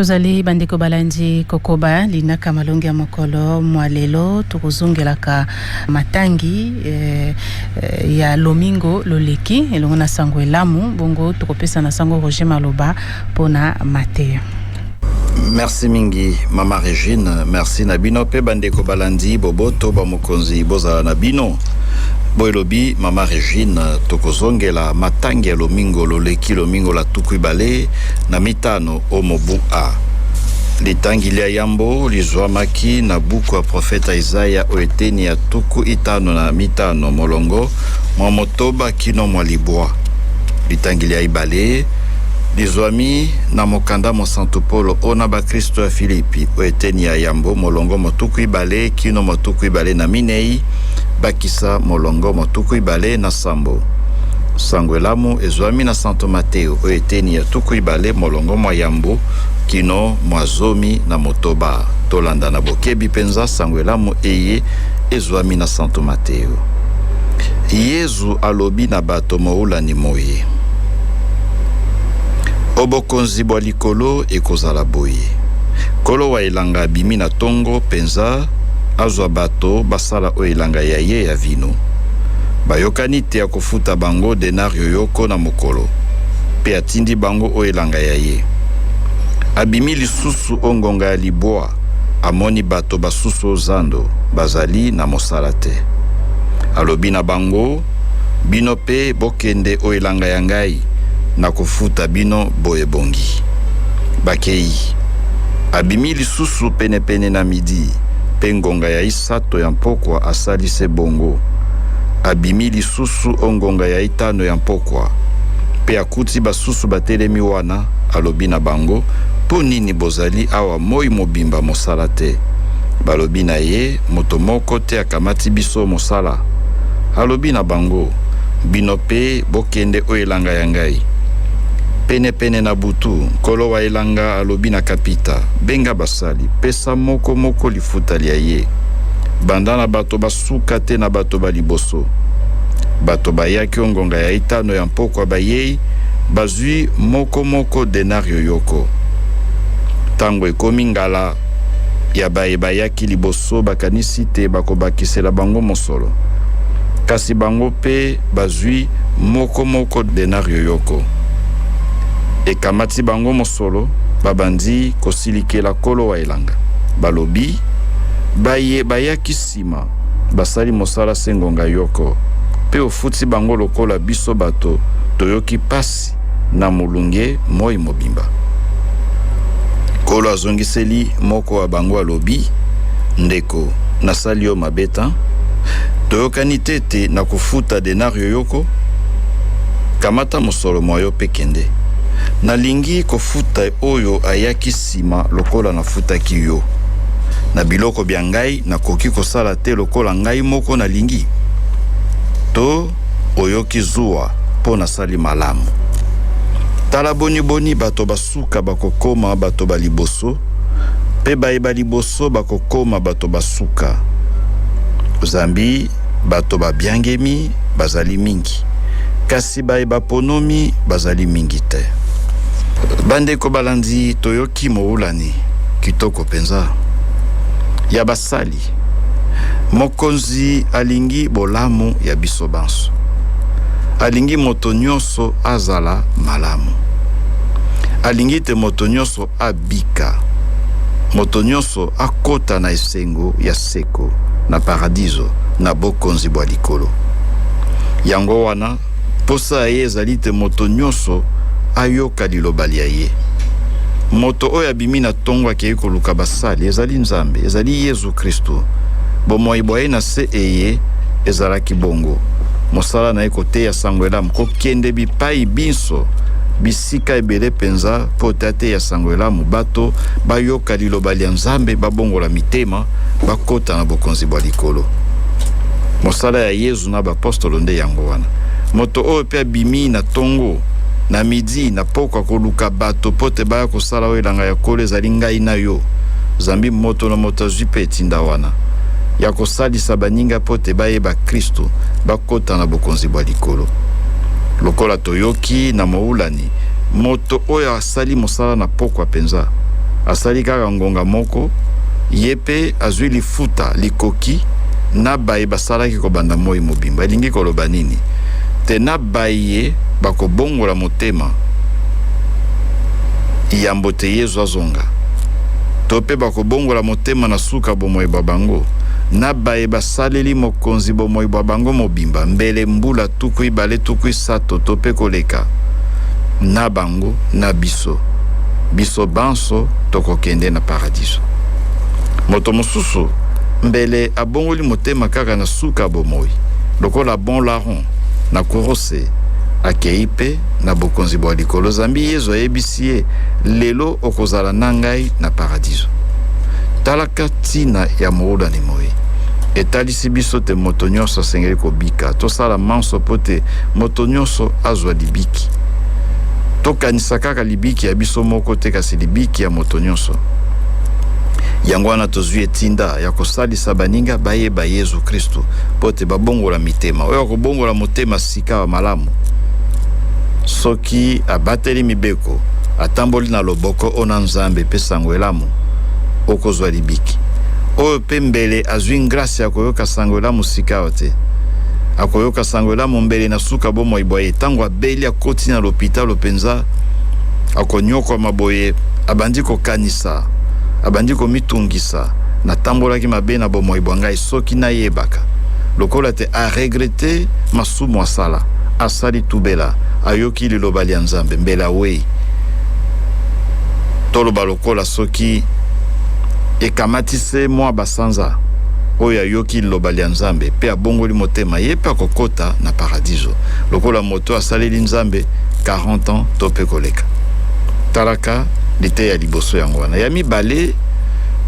Tozali bandeko balandi kokoba linaka malongi ya mokolo mwa lelo. Tokozongelaka matangi eh, eh, ya lomingo loleki elongo na sango elamu. Bongo tokopesa na sango Roger maloba mpona mateya. Merci mingi mama Regine, merci na bino mpe bandeko balandi. Boboto ba mokonzi bozala na bino. Bo elobi mama Regine, tokozongela matangi ya lomingo loleki, lomingo la 25 o mobu A. Litangi lia yambo lizwamaki na buku ya profeta Isaya o eteni ya 55 molongo mwa 8 kino mwa 9. Litangi lia ibale lizwami na mokanda mosantu Polo o na bakristo ya Filipi o eteni ya yambo molongo mo 20 kino mo 24, bakisa molongo mo 27. Sango elamu ezwami na Santo Mateo o eteni ya 20 molongo mwa 1 kino mwa 16. Tolanda na bokebi mpenza sango elamu eye ezwami na Santo Mateo. Yezu alobi na bato moulani moye: o bokonzi bwa likolo ekozala boye. Nkolo wa elanga abimi na tongo mpenza azwa bato basala o elanga ya ye ya vino. Bayokani te akofuta bango denario yoko na mokolo, mpe atindi bango o elanga ya ye. Abimi lisusu o ngonga ya 9, amoni bato basusu o zando bazali na mosala te. Alobi na bango: bino mpe bokende o elanga ya ngai, nakofuta bino boye bongi. Bakei. Abimi lisusu penepene na midi, mpe ngonga ya 3 ya mpokwa asali se bongo. Abimi lisusu o ngonga ya 5 ya mpokwa, mpe akuti basusu batelemi wana. Alobi na bango: mpo nini bozali awa moi mobimba mosala te? Balobi na ye: moto moko te akamati biso mosala. Alobi na bango: bino mpe bokende o elanga ya ngai. Penepene na butu, nkolo wa elanga alobi na kapita: benga basali, pesa moko moko lifuta lia ye, banda na bato basuka te na bato ba liboso. Bato bayaki o ngonga ya 5 ya mpokwa bayei, bazwi moko moko denario yoko. Ntango ekomi ngala ya baye bayaki liboso, bakanisi te bakobakisela bango mosolo, kasi bango mpe bazwi moko moko denario yoko. Ekamati bango mosolo, babandi kosilikela nkolo wa elanga. Balobi: baye bayaki nsima basali mosala se ngonga yoko, mpe ofuti bango lokola biso bato toyoki pasi na molunge moi mobimba. Nkolo azongiseli moko wa bango, alobi: ndeko, nasali yo mabe ta? Toyokani te ete nakofuta denario yoko? Kamata mosolo mwa yo mpe kende. Nalingi kofuta oyo ayaki nsima lokola nafutaki yo. Na biloko bya ngai nakoki kosala te lokola ngai moko nalingi? To oyoki zuwa mpo nasali malamu? Tala boniboni bato basuka bakokoma bato ba liboso, mpe baye ba liboso bakokoma bato basuka. Zambi bato babiangemi bazali mingi, kasi baye baponomi bazali mingi te. Bandeko balandi, toyoki moulani kitoko mpenza ya basali. Mokonzi alingi bolamu ya biso banso, alingi moto nyonso azala malamu, alingi te moto nyonso abika, moto nyonso akota na esengo ya seko na paradiso na bokonzi bwa likolo. Yango wana posa ya ye ezali te moto nyonso ayoka liloba lia ye. Moto oyo abimi na tongo akei koluka basali ezali Nzambe, ezali Yezu Kristu. Bomoi bwa ye na se eye ezalaki bongo. Mosala na ye koteya sango elamu, kokende bipai binso, bisika ebele mpenza mpo te ateya sango elamu, bato bayoka liloba lia Nzambe, babongola mitema, bakota na bokonzi bwa likolo. Mosala ya Yezu na bapostolo nde yango wana. Moto oyo mpe abimi na tongo, na midi, na pokwa koluka bato mpo te baya kosala oyo elanga ya Nkolo ezali ngai na yo. Zambi moto na moto azwi mpe etinda wana ya kosalisa baninga mpo te bayeba Kristo, bakota na bokonzi bwa likolo. Lokola toyoki na moulani, moto oyo asali mosala na pokwa mpenza asali kaka ngonga moko, ye mpe azwi lifuta likoki na baye basalaki kobanda moi mobimba. Elingi koloba nini? Te na baye bakobongola motema yambo te Yezu azonga, to mpe bakobongola motema na suka bomoi bwa bango, na baye basaleli Mokonzi bomoi bwa bango mobimba, mbele mbula 20, 30 to mpe koleka, na bango na biso, biso banso tokokende na paradiso. Moto mosusu mbele abongoli motema kaka na suka bomoi, lokola bon larron na kuruse, akei mpe na bokonzi bwa likolo, zambi Yezu ayebisi ye, lelo okozala na ngai na paradiso. Talaka ntina ya moulani moi etalisi biso te moto nyonso asengeli kobika. Tosala manso mpo te moto nyonso azwa libiki. Tokanisa kaka libiki ya biso moko te, kasi libiki ya moto nyonso. Yango wana tozwi etinda ya kosalisa baninga bayeba Yezu Kristu mpo te babongola mitema. Oyo akobongola motema sika malamu, soki abateli mibeko, atamboli na loboko ona Nzambe mpe sango elamu, okozwa libiki. Oyo mpe mbele azwi ngrasi ya koyoka sango elamu sika awa te, akoyoka sango elamu mbele na suka bomoi bwa ye. Ntango abeli, akoti na lopitalo mpenza, akonyokwama boye, abandi kokanisa, abandi komitungisa, natambolaki mabe na bomoi bwa ngai, soki nayebaka. Lokola te aregrete masumu asala, asali tubela, ayoki liloba lia Nzambe, mbele awei. Toloba lokola soki ekamati se mwa basanza oyo ayoki liloba lia Nzambe mpe abongoli motema, ye mpe akokota na paradiso lokola moto asaleli Nzambe 40 ans to mpe koleka. Talaka liteya liboso yango wana. Ya mibale,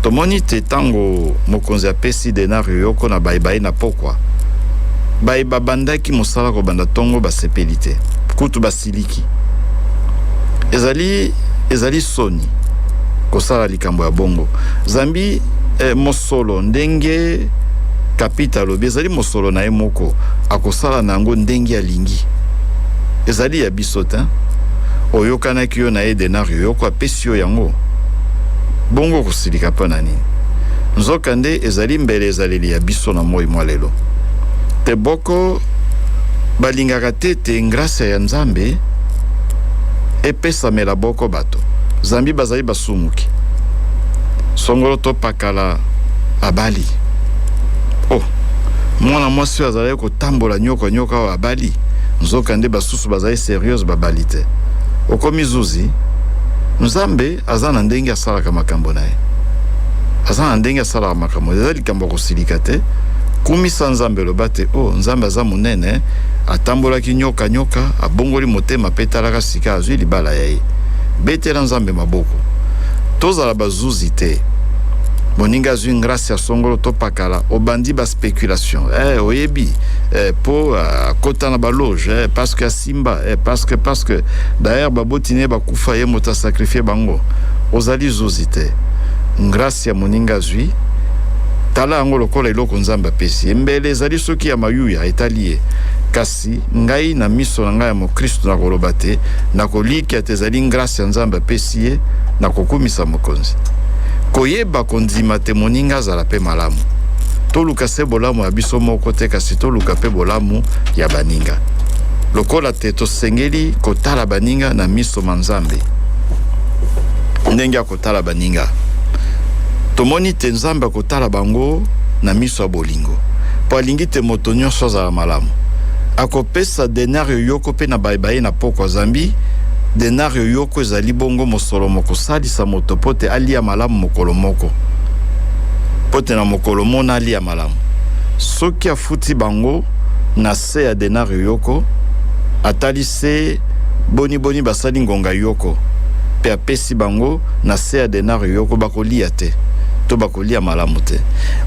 tomoni te ntango mokonzi apesi denario yoko na baye na pokwa, baye babandaki mosala kobanda ntongo basepeli te, kutu basiliki. Ezali soni kosala likambo ya bongo, zambi mosolo ndenge kapita alobi ezali mosolo na ye moko, akosala na yango ndenge alingi, ezali ya biso te. Oyokanaki yo na ye denario yoko, apesi yo yango, bongo okosilika mpo na nini? Nzokande ezali mbele ezaleli ya biso na moi mwa lelo te. Boko balingaka te te ngrasya ya Nzambe epesamela boko bato, zambi bazali basumuki. Songolo to pakala abali, oh, mwana mwasi oyo azalaki kotambola nyoka nyoka oyo abali, nzokande basusu bazali serieuse babali te. Okomi zuzi. Nzambe aza na ndenge asalaka makambo na ye, aza na ndenge asalaka makambo. Eza likambo ya kosilika te. Kumisa Nzambe, loba te o oh, Nzambe aza monene, atambolaki nyoka nyoka, abongoli motema mpe talaka sika azwi libala ya ye. Betela Nzambe maboko. Tozala bazuzi te. Moninga azwi ngrasi ya songolo to pakala, obandi ba spéculation, oyebi, po akota na baloge, parce que asimba, parce que d'ailleurs baboti ne bakufa, ye moto asacrifie bango. Ozali zuzi te. Ngrasi ya moninga azwi, tala yango lokola eloko Nzambe apesi ye. Mbele ezali soki ya mayuya, etali ye, kasi ngai na miso na ngai ya mokristu nakoloba te, nakolikia te ezali ngrasi ya Nzambe apesi ye, nakokumisa Mokonzi. Koyeba kondima te moninga azala mpe malamu. Toluka se bolamu ya biso moko te, kasi toluka mpe bolamu ya baninga. Lokola te tosengeli kotala baninga na miso ma Nzambe. Ndenge ya kotala baninga, tomoni te Nzambe akotala bango na miso ya bolingo, mpo alingi te moto nyonso azala malamu. Akopesa denario yoko mpe na baye na pokwa, zambi denario yoko ezali bongo mosolo mokosalisa moto mpo te alia malamu mokolo moko, mpo te na mokolo mona alia malamu. Soki afuti bango na se ya denario yoko, atali se boniboni basali ngonga yoko mpe apesi bango na se ya denario yoko, bakolia te to bakolia malamu te.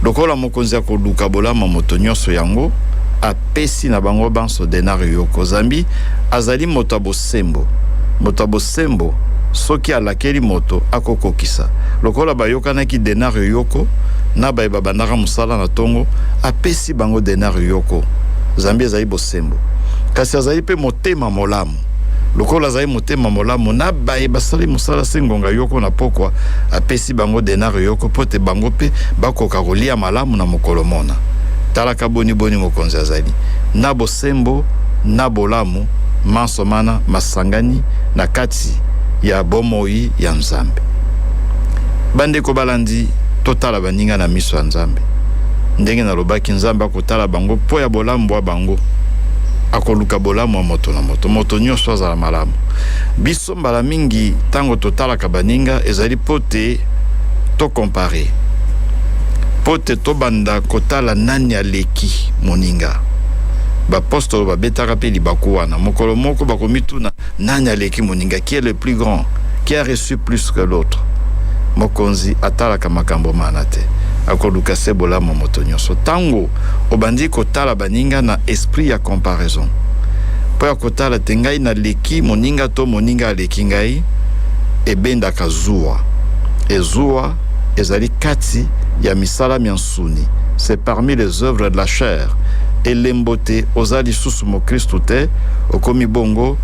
Lokola mokonzi akoluka bolamu ya moto nyonso, yango apesi na bango banso denario yoko, zambi azali moto ya bosembo. Moto ya bosembo, soki alakeli moto, akokokisa. Lokola bayokanaki denario yoko na baye babandaka mosala na ntongo, apesi bango denario yoko, zambi ezali bosembo. Kasi azali mpe motema molamu. Lokola azali motema molamu na baye basali mosala se ngonga yoko na pokwa, apesi bango denare yoko mpo te bango mpe bakoka kolia malamu na mokolo mona. Talaka boni boni mokonzi azali na bosembo na bolamu, manso mana masangani na kati ya bomoi ya Nzambe. Bandeko balandi, totala baninga na miso ya Nzambe. Ndenge nalobaki, Nzambe akotala bango mpo ya bolamu bwa bango. Akoluka bolamu ya moto na moto, moto nyonso azala malamu. Biso mbala mingi ntango totalaka baninga ezali mpo te tokompare, mpo te tobanda kotala nani aleki moninga. Bapostolo babetaka mpe libaku wana. Mokolo moko bakomituna nani aleki moninga, qui est le plus grand, qui a reçu plus que l'autre. Mokonzi atalaka makambo mana te, akoluka se bolamu moto nyonso. Ntango obandi kotala baninga na esprit ya comparaison, mpo ya kotala te ngai naleki moninga to moninga aleki ngai, ebendaka zuwa. Ezuwa ezali kati ya misala mya nsuni, c'est parmi les œuvres de la chair. Elembo te oza lisusu mokristu te, okomi bongo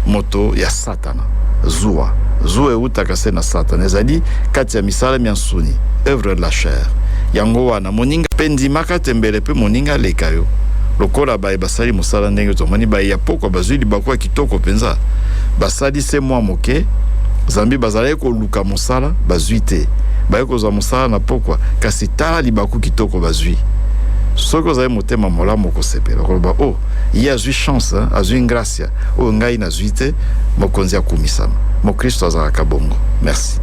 moto ya Satana. Zuwa, zuwa eutaka se na Satana, ezali kati ya misala mya nsuni, œuvre de la chair. Yango wana moninga mpe ndimaka te mbele mpe moninga aleka yo. Lokola baye basali mosala ndenge tomoni baye ya pokwa bazwi libaku ya kitoko mpenza, basali se mwa moke zambi bazalaki koluka mosala bazwi te, baye kozwa mosala na pokwa, kasi tala libaku kitoko bazwi. Soki ozali motema molamu okosepela, okoloba o oh, ye azwi chance, azwi ngracia oyo ngai nazwi te. Mokonzi akumisama. Mokristo azalaka bongo. Merci.